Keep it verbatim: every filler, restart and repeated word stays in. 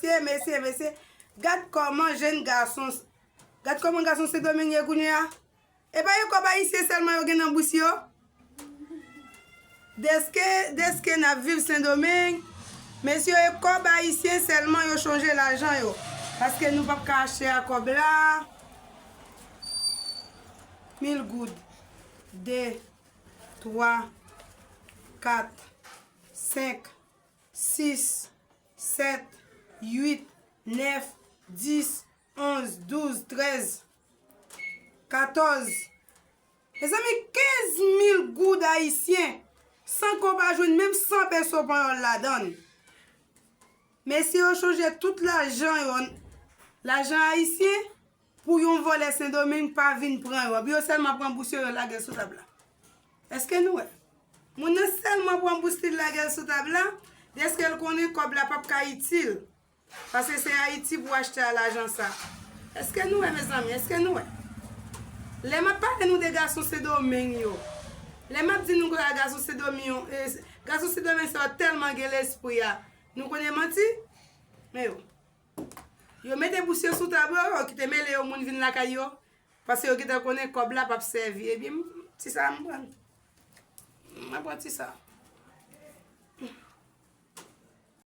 Mesye, mesye, mesye, gad kòman jenn gason, gad kòman gason Sendomeng ye kounye a. E pa yo kòb ayisyen sèlman yo gen nan bous yo? Deske, deske n ap viv Sendomeng, mesye, e kòb ayisyen sèlman yo chonje lajan yo. Paske nou p ap ka achte a kòb la. Mil goud. De, twa, kat, senk, sis, sèt, uit, nèf, dis, onz, douz, trèz, katòz. Mezanmi, kenz mil goud ayisyen, san ke w pa jwenn menm san peso panyòl ladan l. Mesye yo chonje tout lajan yo, lajan ayisyen, pou yon vòlè Sendomeng pa vin pran yo. Epi yo sèlman pran bous yo, yo lage l sou tab la. Èske nou wè? Moun nan sèlman pran bous li, lage l sou tab la, dèske l konnen kòb la p ap ka itil. Paske se Ayiti pou achte a lajan sa. Èske nou wè, mezanmi? Èske nou wè? Lè m ap pale nou de gason Sendomeng yo, lè m ap di nou ke gason Sendomeng yo, eh, gason Sendomeng sa yo tèlman gen lespri a, nou konnen manti? Men yo. Yo mete bous yo sou tab yo, yo kite mele yo, moun vin lakay yo. Paske yo gentan konnen kòb la p ap sèvi. Ebyen, m, ti sa a m pran. M pran ti sa a.